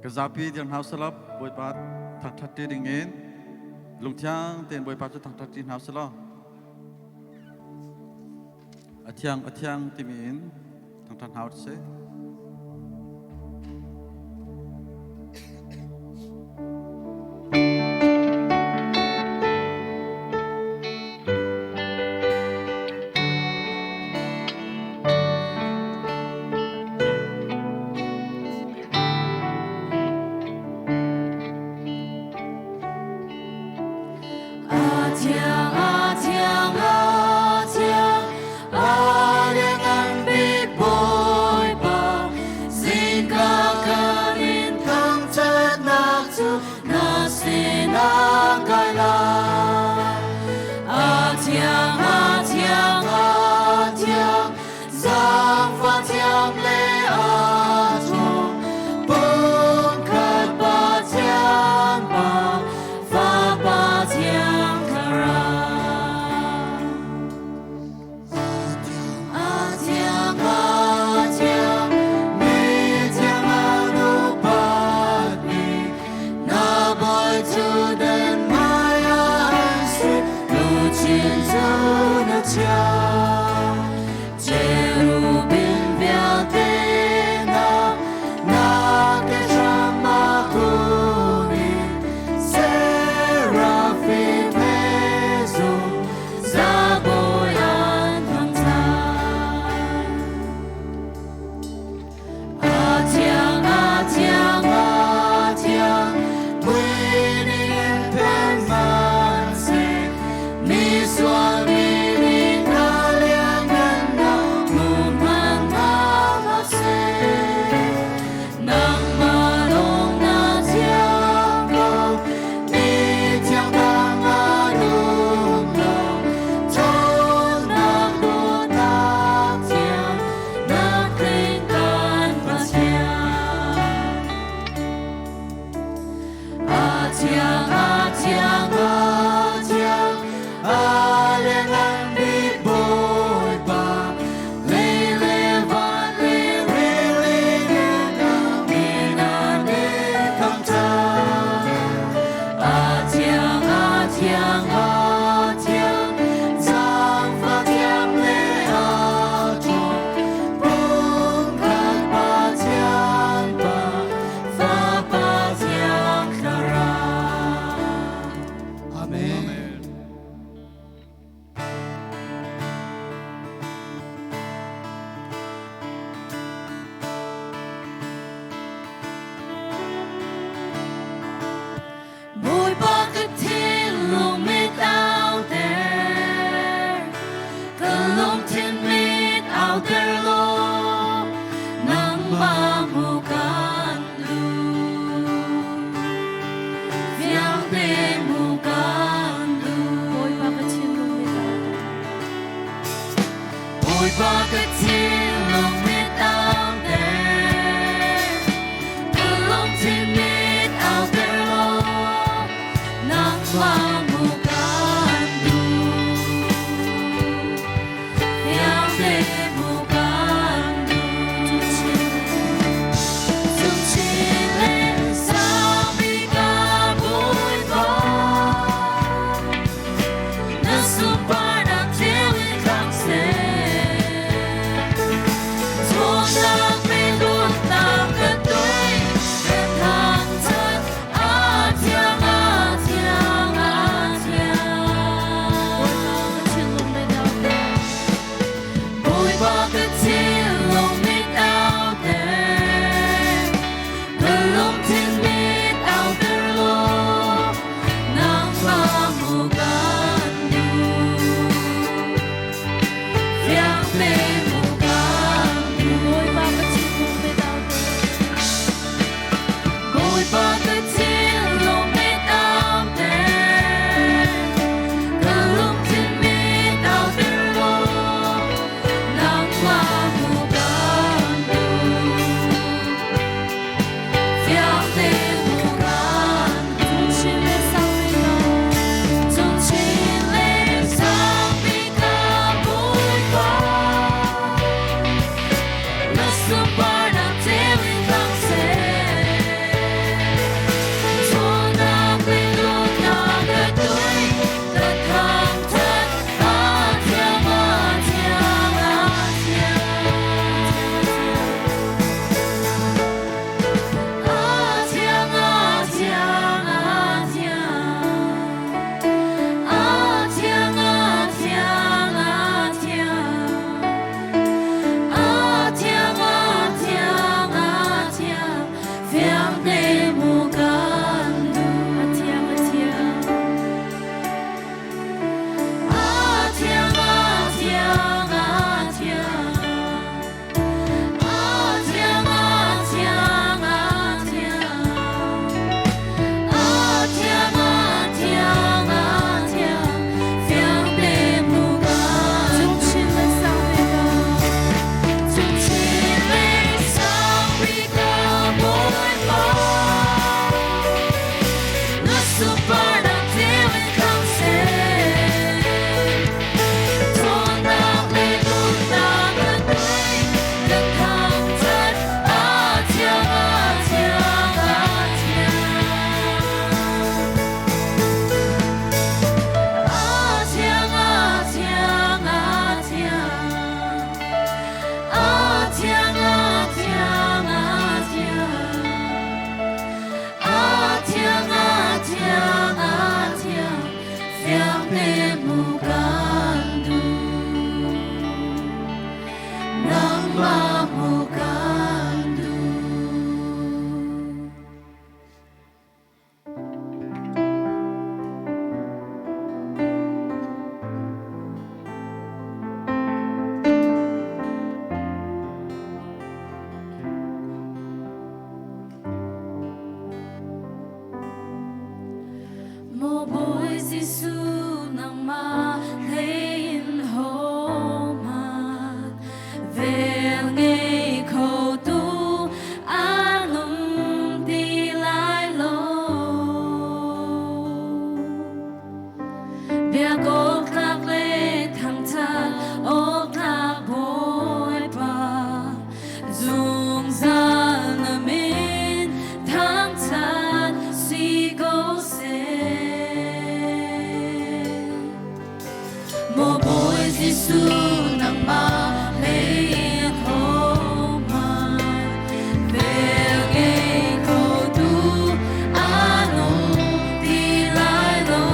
Ka zapi dir hna usih law Bawipa thangṭhat ṭi dingin lungthiang tein Bawipa cu thangṭhat ṭi hna usih law a thiang a thiang timi in thangṭhat hna usih. A thiang, a thiang, a lianngan bik Bawipa, zingka kan in thangṭhatnak cu na sinah kai lai. A thiang, a thiang, a thiang, zaangfah thiam le a ṭhawng, pumkhat Pathian Pa, Fapa Thiang Thlarau. A thiang, a thiang, mi thiang an upatmi, na bawi ṭhutdan hmaiah an sui luchin cu na chiah. Cherubim vialte hna, na ke hram ah kun in Seraphim he zung zabawi an thangṭhat. A thiang, a thiang, a thiang, mui nih in phen hmanhseh, misual mi nih na lianngannak hmu hmanh hna hlah seh. Nangmah lawng na thiang ko, mi thiang dang an um lo, ṭhawnnak dawtnak thiang na tling kan Pathian. A thiang, a thiang, a thiang, a lianngan bik Bawipa, lei le van le rili nih na min an i thangṭhat. A thiang, a thiang, a thiang, zaangfah thiam le a ṭhawng, pumkhat Pathian Pa, Fapa Thiang Thlarau. Amen. Amen. Bawipa ka thinlung mit auter, ka lungthin mit auter law, nangmah hmuh kan duh. Fiang te hmuh kan duh. Bawipa ka thinlung mit auter. Bawipa ka thinlung mit auter, ka lungthin mit auter law, nangmah hmuh kan duh. Fiang te hmuh kan duh. Cungchin le sangbik ah Bawipa, na sunparnak ceu in tlang seh. Ṭhawnnak pe dawtnak ka tuai, ka thangṭhat, a thiang, a thiang, a Pa. Na sunparnak tleu in tlang seh. Ṭhawnnak le dawtnak kan ngei, kan thangṭhat, a thiang, a thiang, a thiang. A thiang, a thiang, a thiang. A thiang, a thiang, a thiang. A thiang, a thiang, a thiang. Fiang te hmuh kan duh. Nangmah hmuh kan duh. Maw Bawi Jesuh nangmah hlei in hohmanh vel ngei khotu an um ti lai lo. Biak awk tlak le thangṭhat awk tlak Bawipa, zungzal na min thangṭhat si ko seh. Maw Bawi Jesuh nangmah hlei in hohmanh vel ngei khotu an um ti lai lo.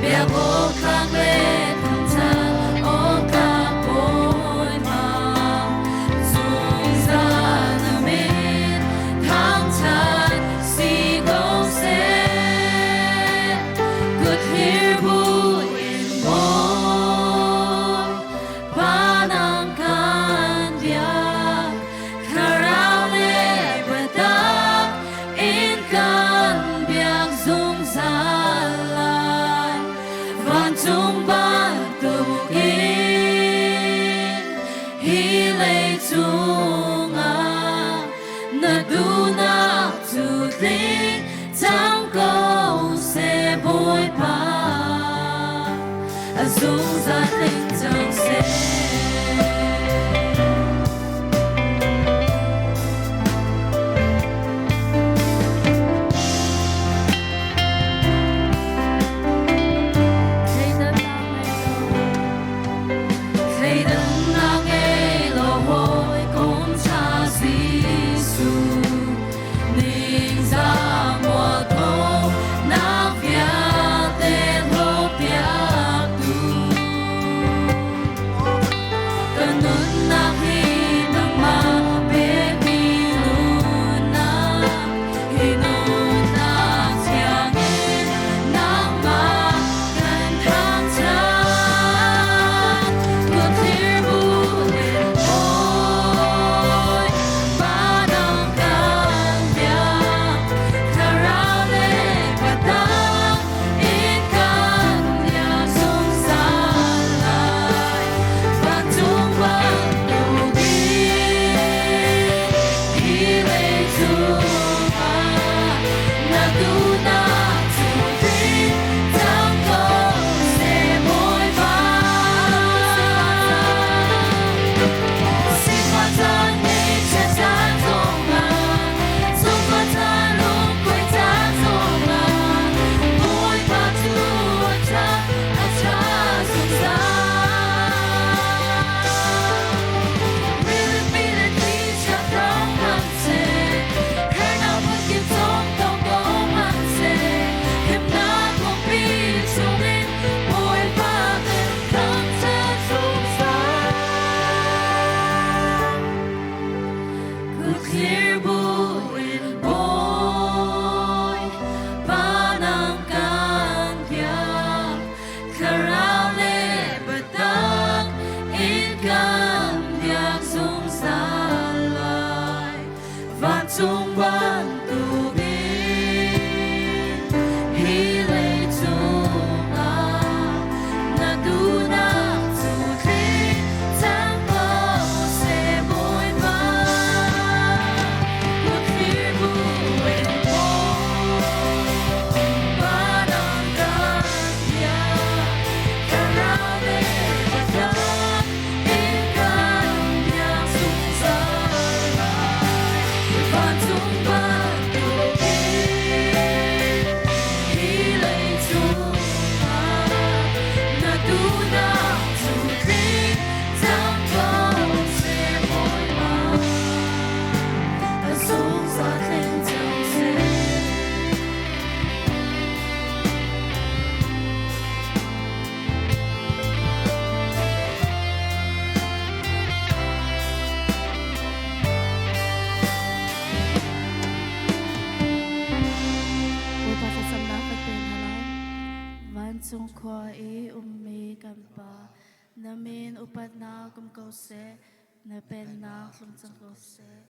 Biak awk tlak le thangṭhat awk tlak Bawipa, zungzal na min thangṭhat si ko seh. Kut thlir buin maw panang kan biak, thlarau le biatak in kan biak zungzal lai. Vancung bantukin hi leicung ah na duhnak cu tling cang ko seh Bawipa. A zungzal tling cang seh. Thleidannak ngei lo hawikom ṭha Jesuh, ningzah mualphonak vialte hlawhpiaktu. Ka nunnak hi nangmah pekmi nunnak, hi nunnak thiangin nangmah kan thangṭhat. Kut thlir buin Bawi, panang kan biak, thlarau le biatak in kan biak zungzal lai. Vancung bantukin hi leicung ah na duhnak cu tling cang ko seh Bawipa. Sifah caan ngeihchiat caan zongah, sungfah caan lungkuai caan zongah, Bawipa cu a ṭha, a ṭha zungzal. Rilipi le thlichia hrang hmanhseh, hernak phunkip zong tong ko hmanhseh, himnak khuapi chungin Bawipa kan thangṭhat zungzal. Kut thlir buin Bawi, panang kan biak, thlarau le biatak in kan biak zungzal lai. Vancung bantukin hi leicung ah na duhnak cu tling cang ko seh Bawipa. Na min upatnak um ko seh, na pennak tlung cang ko seh.